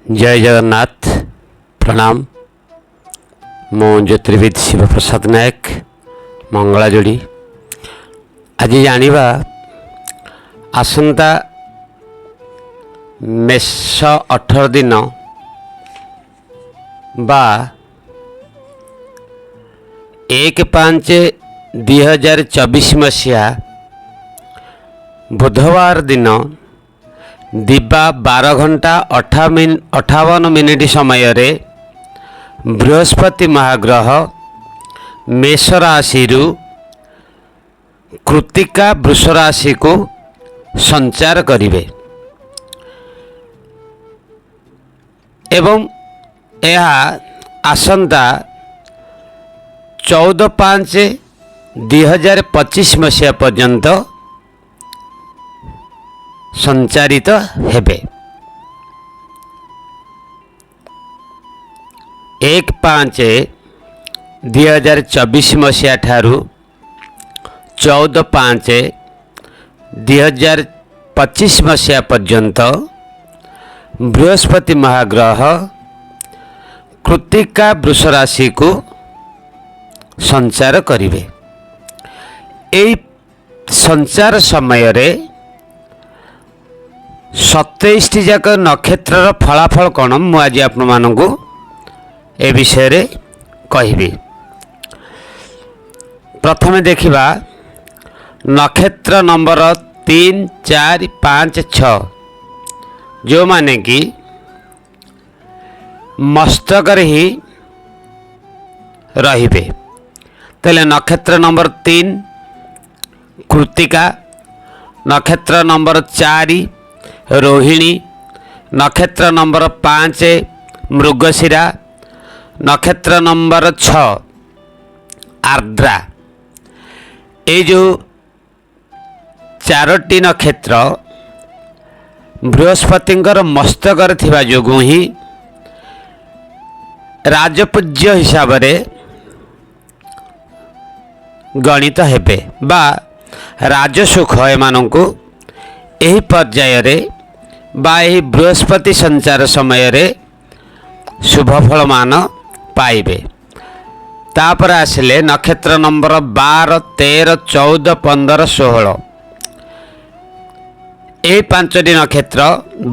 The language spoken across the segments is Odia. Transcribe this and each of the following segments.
ଜୟ ଜଗନ୍ନାଥ, ପ୍ରଣାମ। ମୁଁ ଜ୍ୟୋତିର୍ବିଦ ଶିବପ୍ରସାଦ ନାୟକ, ମଙ୍ଗଳାଯୋଡ଼ି। ଆଜି ଜାଣିବା, ଆସନ୍ତା ମେଷ 18 ଦିନ ବା 1/5/2024 ମସିହା ବୁଧବାର ଦିନ ଦିବା 12 ଘଣ୍ଟା 58 ମିନିଟ୍ ସମୟରେ ବୃହସ୍ପତି ମହାଗ୍ରହ ମେଷ ରାଶିରୁ କୃତିକା ବୃଷ ରାଶିକୁ ସଞ୍ଚାର କରିବେ ଏବଂ ଏହା ଆସନ୍ତା 14/5/2025 ମସିହା ପର୍ଯ୍ୟନ୍ତ ସଞ୍ଚାରିତ ହେବେ। 1/5/2024 ମସିହା ଠାରୁ 14/5/2025 ମସିହା ପର୍ଯ୍ୟନ୍ତ ବୃହସ୍ପତି ମହାଗ୍ରହ କୃତିକା ବୃଷ ରାଶିକୁ ସଞ୍ଚାର କରିବେ। ଏହି ସଞ୍ଚାର ସମୟରେ 27ଟି ଯାକ ନକ୍ଷତ୍ରର ଫଳାଫଳ କ'ଣ, ମୁଁ ଆଜି ଆପଣମାନଙ୍କୁ ଏ ବିଷୟରେ କହିବି। ପ୍ରଥମେ ଦେଖିବା ନକ୍ଷତ୍ର ନମ୍ବର 3, 4, 5, 6, ଯେଉଁମାନେ କି ମସ୍ତକରେ ହିଁ ରହିବେ। ତାହେଲେ ନକ୍ଷତ୍ର ନମ୍ବର 3 କୃତିକା, ନକ୍ଷତ୍ର ନମ୍ବର 4 ରୋହିଣୀ, ନକ୍ଷତ୍ର ନମ୍ବର 5 ମୃଗଶିରା, ନକ୍ଷତ୍ର ନମ୍ବର 6 ଆର୍ଦ୍ରା। ଏଇ ଯେଉଁ ଚାରୋଟି ନକ୍ଷତ୍ର ବୃହସ୍ପତିଙ୍କର ମସ୍ତକରେ ଥିବା ଯୋଗୁଁ ହିଁ ରାଜପୂଜ୍ୟ ହିସାବରେ ଗଣିତ ହେବେ ବା ରାଜସୁଖ ଏମାନଙ୍କୁ ଏହି ପର୍ଯ୍ୟାୟରେ ବା ଏହି ବୃହସ୍ପତି ସଞ୍ଚାର ସମୟରେ ଶୁଭ ଫଳମାନ ପାଇବେ। ତାପରେ ଆସିଲେ ନକ୍ଷତ୍ର ନମ୍ବର 12, 13, 14, 15, 16। ଏହି ପାଞ୍ଚଟି ନକ୍ଷତ୍ର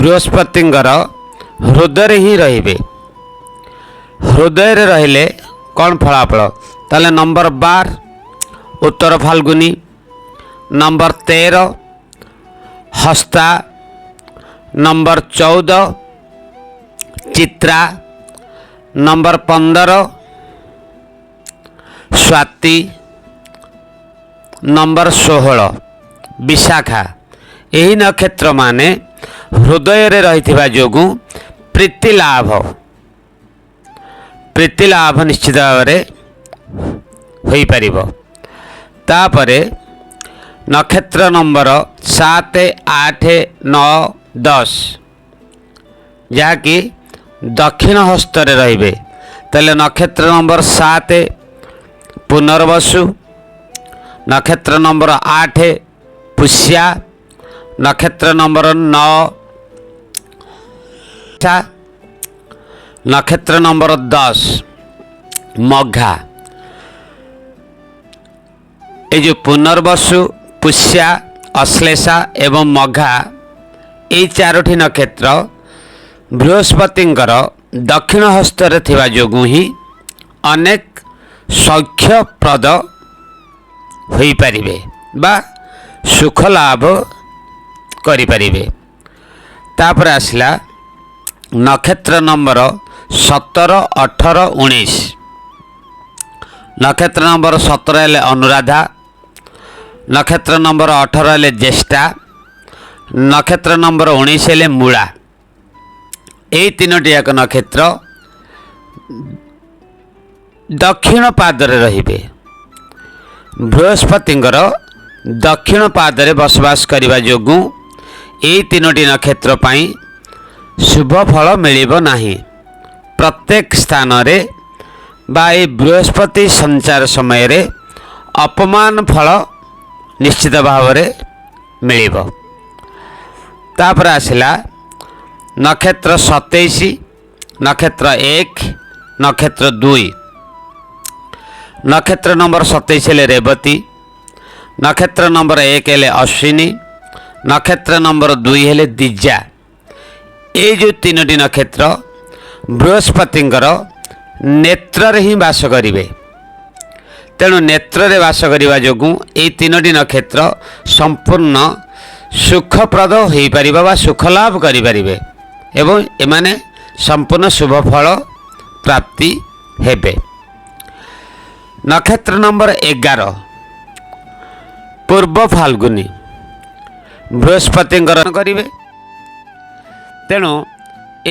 ବୃହସ୍ପତିଙ୍କର ହୃଦୟରେ ହିଁ ରହିବେ। ହୃଦୟରେ ରହିଲେ କ'ଣ ଫଳାଫଳ? ତାହେଲେ ନମ୍ବର 12 ଉତ୍ତର ଫାଲ୍ଗୁନି, ନମ୍ବର 13 ହସ୍ତା, ନମ୍ବର 14 ଚିତ୍ରା, ନମ୍ବର 15 ସ୍ୱାତି, ନମ୍ବର 16 ବିଶାଖା। ଏହି ନକ୍ଷତ୍ରମାନେ ହୃଦୟରେ ରହିଥିବା ଯୋଗୁଁ ପ୍ରୀତି ଲାଭ ନିଶ୍ଚିତ ଭାବରେ ହୋଇପାରିବ। ତାପରେ ନକ୍ଷତ୍ର ନମ୍ବର 7, 8, 9, 10, ଯାହାକି ଦକ୍ଷିଣ ହସ୍ତରେ ରହିବେ। ତାହେଲେ ନକ୍ଷତ୍ର ନମ୍ବର 7 ପୁନର୍ବସୁ, ନକ୍ଷତ୍ର ନମ୍ବର 8 ପୁଷ୍ୟା, ନକ୍ଷତ୍ର ନମ୍ବର 9, ନକ୍ଷତ୍ର ନମ୍ବର 10 ମଘା। ଏ ଯେଉଁ ପୁନର୍ବସୁ, ପୁଷ୍ୟା, ଅଶ୍ଲେଷା ଏବଂ ମଘା, ଏଇ ଚାରୋଟି ନକ୍ଷତ୍ର ବୃହସ୍ପତିଙ୍କର ଦକ୍ଷିଣ ହସ୍ତରେ ଥିବା ଯୋଗୁଁ ହିଁ ଅନେକ ସୌଖ୍ୟପ୍ରଦ ହୋଇପାରିବେ ବା ସୁଖ ଲାଭ କରିପାରିବେ। ତାପରେ ଆସିଲା ନକ୍ଷତ୍ର ନମ୍ବର 17, 18, 19। ନକ୍ଷତ୍ର ନମ୍ବର 17 ହେଲେ ଅନୁରାଧା, ନକ୍ଷତ୍ର ନମ୍ବର 18 ହେଲେ ଜ୍ୟେଷ୍ଠା, ନକ୍ଷତ୍ର ନମ୍ବର 19 ହେଲେ ମୂଳା। ଏଇ ତିନୋଟି ଯାକ ନକ୍ଷତ୍ର ଦକ୍ଷିଣ ପାଦରେ ରହିବେ। ବୃହସ୍ପତିଙ୍କର ଦକ୍ଷିଣ ପାଦରେ ବସବାସ କରିବା ଯୋଗୁଁ ଏଇ ତିନୋଟି ନକ୍ଷତ୍ର ପାଇଁ ଶୁଭ ଫଳ ମିଳିବ ନାହିଁ। ପ୍ରତ୍ୟେକ ସ୍ଥାନରେ ବା ଏଇ ବୃହସ୍ପତି ସଞ୍ଚାର ସମୟରେ ଅପମାନ ଫଳ ନିଶ୍ଚିତ ଭାବରେ ମିଳିବ। ତାପରେ ଆସିଲା ନକ୍ଷତ୍ର 27, ନକ୍ଷତ୍ର 1, ନକ୍ଷତ୍ର 2। ନକ୍ଷତ୍ର ନମ୍ବର 27 ହେଲେ ରେବତୀ, ନକ୍ଷତ୍ର ନମ୍ବର 1 ହେଲେ ଅଶ୍ୱିନୀ, ନକ୍ଷତ୍ର ନମ୍ବର 2 ହେଲେ ଦ୍ୱିଜା। ଏଇ ଯେଉଁ ତିନୋଟି ନକ୍ଷତ୍ର ବୃହସ୍ପତିଙ୍କର ନେତ୍ରରେ ହିଁ ବାସ କରିବେ। ତେଣୁ ନେତ୍ରରେ ବାସ କରିବା ଯୋଗୁଁ ଏଇ ତିନୋଟି ନକ୍ଷତ୍ର ସମ୍ପୂର୍ଣ୍ଣ ସୁଖପ୍ରଦ ହୋଇପାରିବ ବା ସୁଖ ଲାଭ କରିପାରିବେ ଏବଂ ଏମାନେ ସମ୍ପୂର୍ଣ୍ଣ ଶୁଭ ଫଳ ପ୍ରାପ୍ତି ହେବେ। ନକ୍ଷତ୍ର ନମ୍ବର 11 ପୂର୍ବ ଫାଲ୍ଗୁନୀ ବୃହସ୍ପତିଙ୍କର କରିବେ। ତେଣୁ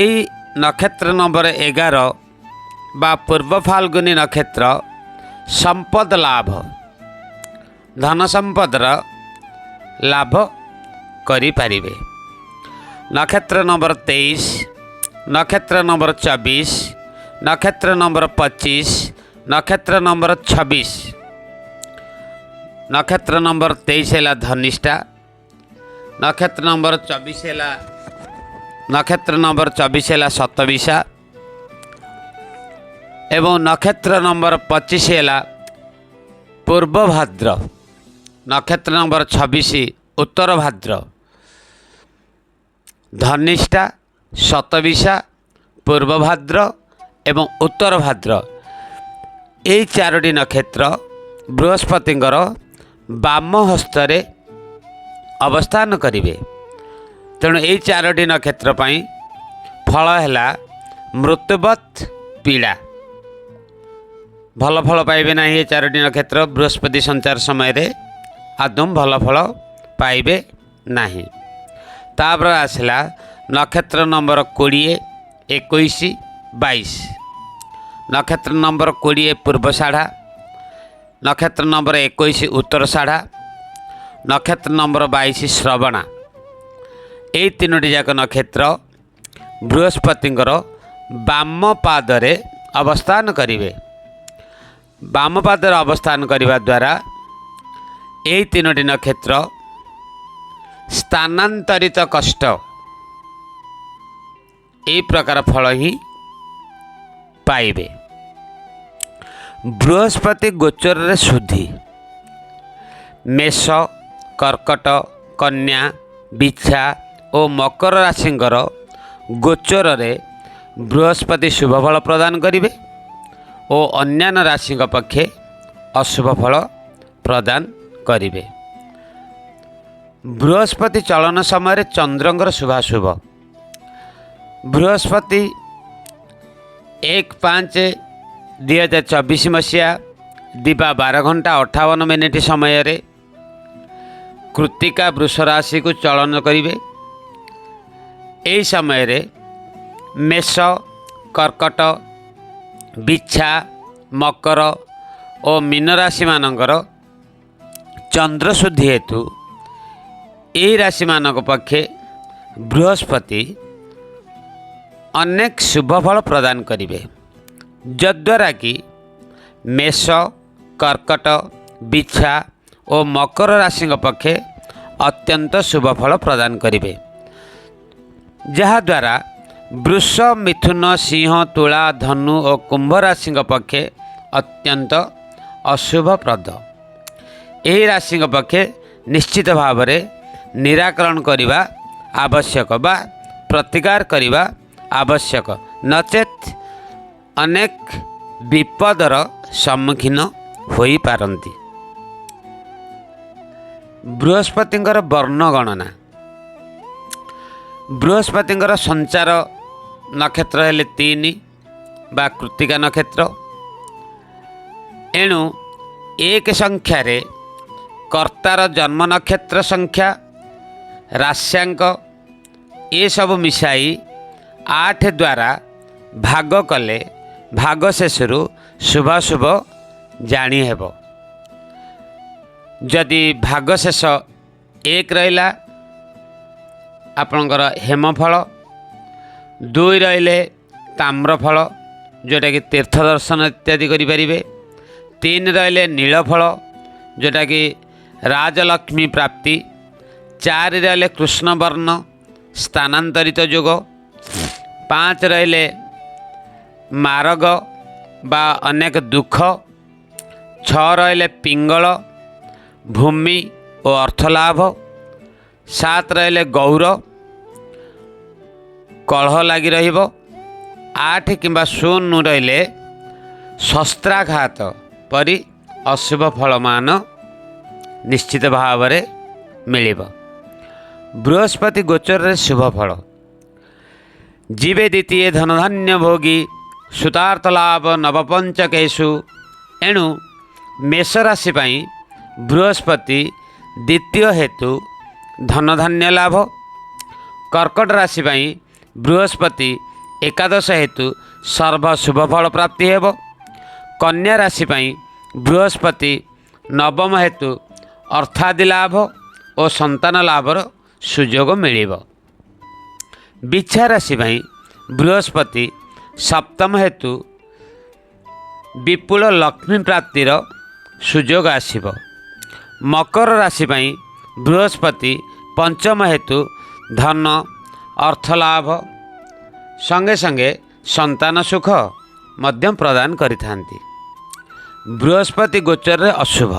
ଏଇ ନକ୍ଷତ୍ର ନମ୍ବର 11 ବା ପୂର୍ବ ଫାଲ୍ଗୁନୀ ନକ୍ଷତ୍ର ସମ୍ପଦ ଲାଭ, ଧନ ସମ୍ପଦର ଲାଭ କରିପାରିବେ। ନକ୍ଷତ୍ର ନମ୍ବର 23, ନକ୍ଷତ୍ର ନମ୍ବର 24, ନକ୍ଷତ୍ର ନମ୍ବର 25, ନକ୍ଷତ୍ର ନମ୍ବର 26। ନକ୍ଷତ୍ର ନମ୍ବର 23 ହେଲା ଧନିଷ୍ଠା, ନକ୍ଷତ୍ର ନମ୍ବର 24 ହେଲା ଶତବିଶା ଏବଂ ନକ୍ଷତ୍ର ନମ୍ବର 25 ହେଲା ପୂର୍ବ ଭାଦ୍ର, ନକ୍ଷତ୍ର ନମ୍ବର 26 ଉତ୍ତର ଭାଦ୍ର। ଧନିଷ୍ଠା, ଶତବିଶା, ପୂର୍ବ ଭାଦ୍ର ଏବଂ ଉତ୍ତର ଭାଦ୍ର, ଏଇ ଚାରୋଟି ନକ୍ଷତ୍ର ବୃହସ୍ପତିଙ୍କର ବାମ ହସ୍ତରେ ଅବସ୍ଥାନ କରିବେ। ତେଣୁ ଏଇ ଚାରୋଟି ନକ୍ଷତ୍ର ପାଇଁ ଫଳ ହେଲା ମୃତ୍ୟୁବତ୍ ପୀଡ଼ା। ଭଲ ଫଳ ପାଇବେ ନାହିଁ। ଏ ଚାରୋଟି ନକ୍ଷତ୍ର ବୃହସ୍ପତି ସଞ୍ଚାର ସମୟରେ ଆଦୌ ଭଲ ଫଳ ପାଇବେ ନାହିଁ। ତାପରେ ଆସିଲା ନକ୍ଷତ୍ର ନମ୍ବର 20, 21, 22। ନକ୍ଷତ୍ର ନମ୍ବର 20 ପୂର୍ବଷାଢ଼ା, ନକ୍ଷତ୍ର ନମ୍ବର 21 ଉତ୍ତରଷାଢ଼ା, ନକ୍ଷତ୍ର ନମ୍ବର 22 ଶ୍ରବଣା। ଏଇ ତିନୋଟି ଯାକ ନକ୍ଷତ୍ର ବୃହସ୍ପତିଙ୍କର ବାମ ପାଦରେ ଅବସ୍ଥାନ କରିବେ। ବାମ ପାଦରେ ଅବସ୍ଥାନ କରିବା ଦ୍ୱାରା ଏଇ ତିନୋଟି ନକ୍ଷତ୍ର ସ୍ଥାନାନ୍ତରିତ କଷ୍ଟ, ଏଇ ପ୍ରକାର ଫଳ ହିଁ ପାଇବେ। ବୃହସ୍ପତି ଗୋଚରରେ ଶୁଦ୍ଧି ମେଷ, କର୍କଟ, କନ୍ୟା, ବିଛା ଓ ମକର ରାଶିଙ୍କର ଗୋଚରରେ ବୃହସ୍ପତି ଶୁଭଫଳ ପ୍ରଦାନ କରିବେ ଓ ଅନ୍ୟାନ୍ୟ ରାଶିଙ୍କ ପକ୍ଷେ ଅଶୁଭ ଫଳ ପ୍ରଦାନ କରିବେ। ବୃହସ୍ପତି ଚଳନ ସମୟରେ ଚନ୍ଦ୍ରଙ୍କର ଶୁଭାଶୁଭ। ବୃହସ୍ପତି 1/5/2024 ମସିହା ଦିବା 12 ଘଣ୍ଟା 58 ମିନିଟ୍ ସମୟରେ କୃତିକା ବୃଷ ରାଶିକୁ ଚଳନ କରିବେ। ଏହି ସମୟରେ ମେଷ, କର୍କଟ, ବିଛା, ମକର ଓ ମୀନ ରାଶିମାନଙ୍କର ଚନ୍ଦ୍ରଶୁଦ୍ଧି ହେତୁ ଏହି ରାଶିମାନଙ୍କ ପକ୍ଷେ ବୃହସ୍ପତି ଅନେକ ଶୁଭଫଳ ପ୍ରଦାନ କରିବେ, ଯଦ୍ୱାରା କି ମେଷ, କର୍କଟ, ବିଛା ଓ ମକର ରାଶିଙ୍କ ପକ୍ଷେ ଅତ୍ୟନ୍ତ ଶୁଭଫଳ ପ୍ରଦାନ କରିବେ, ଯାହାଦ୍ୱାରା ବୃଷ, ମିଥୁନ, ସିଂହ, ତୁଳା, ଧନୁ ଓ କୁମ୍ଭ ରାଶିଙ୍କ ପକ୍ଷେ ଅତ୍ୟନ୍ତ ଅଶୁଭପ୍ରଦ। ଏହି ରାଶିଙ୍କ ପକ୍ଷେ ନିଶ୍ଚିତ ଭାବରେ ନିରାକରଣ କରିବା ଆବଶ୍ୟକ ବା ପ୍ରତିକାର କରିବା ଆବଶ୍ୟକ, ନଚେତ୍ ଅନେକ ବିପଦର ସମ୍ମୁଖୀନ ହୋଇପାରନ୍ତି। ବୃହସ୍ପତିଙ୍କର ବର୍ଣ୍ଣ ଗଣନା। ବୃହସ୍ପତିଙ୍କର ସଞ୍ଚାର ନକ୍ଷତ୍ର ହେଲେ 3 ବା କୃତିକା ନକ୍ଷତ୍ର। ଏଣୁ ଏକ ସଂଖ୍ୟାରେ କର୍ତ୍ତାର ଜନ୍ମ ନକ୍ଷତ୍ର ସଂଖ୍ୟା, ରାଶ୍ୟାଙ୍କ ଏସବୁ ମିଶାଇ 8 ଦ୍ୱାରା ଭାଗ କଲେ ଭାଗ ଶେଷରୁ ଶୁଭାଶୁଭ ଜାଣିହେବ। ଯଦି ଭାଗ ଶେଷ 1 ରହିଲା, ଆପଣଙ୍କର ହେମଫଳ, 2 ରହିଲେ ତାମ୍ରଫଳ, ଯେଉଁଟାକି ତୀର୍ଥ ଦର୍ଶନ ଇତ୍ୟାଦି କରିପାରିବେ, 3 ରହିଲେ ନୀଳଫଳ, ଯେଉଁଟାକି ରାଜଲକ୍ଷ୍ମୀ ପ୍ରାପ୍ତି, 4 ରହିଲେ କୃଷ୍ଣବର୍ଣ୍ଣ, ସ୍ଥାନାନ୍ତରିତ ଯୋଗ, 5 ରହିଲେ ମାରଗ ବା ଅନେକ ଦୁଃଖ। 6 ରହିଲେ ପିଙ୍ଗଳ, ଭୂମି ଓ ଅର୍ଥଲାଭ। 7 ରହିଲେ ଗୌର, କଳହ ଲାଗି ରହିବ। 8 କିମ୍ବା 0 ରହିଲେ ଶସ୍ତ୍ରାଘାତ ପରି ଅଶୁଭ ଫଳମାନ ନିଶ୍ଚିତ ଭାବରେ ମିଳିବ। ବୃହସ୍ପତି ଗୋଚରରେ ଶୁଭ ଫଳ। ଜୀବେ ଦ୍ୱିତୀୟ ଧନଧାନ୍ୟ ଭୋଗୀ ସୁତାର୍ଥ ଲାଭ ନବପଞ୍ଚକେଶୁ। ଏଣୁ ମେଷ ରାଶି ପାଇଁ ବୃହସ୍ପତି ଦ୍ୱିତୀୟ ହେତୁ ଧନଧାନ୍ୟ ଲାଭ। କର୍କଟ ରାଶି ପାଇଁ ବୃହସ୍ପତି ଏକାଦଶ ହେତୁ ସର୍ବ ଶୁଭ ଫଳ ପ୍ରାପ୍ତି ହେବ। କନ୍ୟା ରାଶି ପାଇଁ ବୃହସ୍ପତି ନବମ ହେତୁ ଅର୍ଥାଦି ଲାଭ ଓ ସନ୍ତାନ ଲାଭର ସୁଯୋଗ ମିଳିବ। ବିଛା ରାଶି ପାଇଁ ବୃହସ୍ପତି ସପ୍ତମ ହେତୁ ବିପୁଳ ଲକ୍ଷ୍ମୀ ପ୍ରାପ୍ତିର ସୁଯୋଗ ଆସିବ। ମକର ରାଶି ପାଇଁ ବୃହସ୍ପତି ପଞ୍ଚମ ହେତୁ ଧନ ଅର୍ଥଲାଭ ସଙ୍ଗେ ସଙ୍ଗେ ସନ୍ତାନ ସୁଖ ମଧ୍ୟ ପ୍ରଦାନ କରିଥାନ୍ତି। ବୃହସ୍ପତି ଗୋଚରରେ ଅଶୁଭ।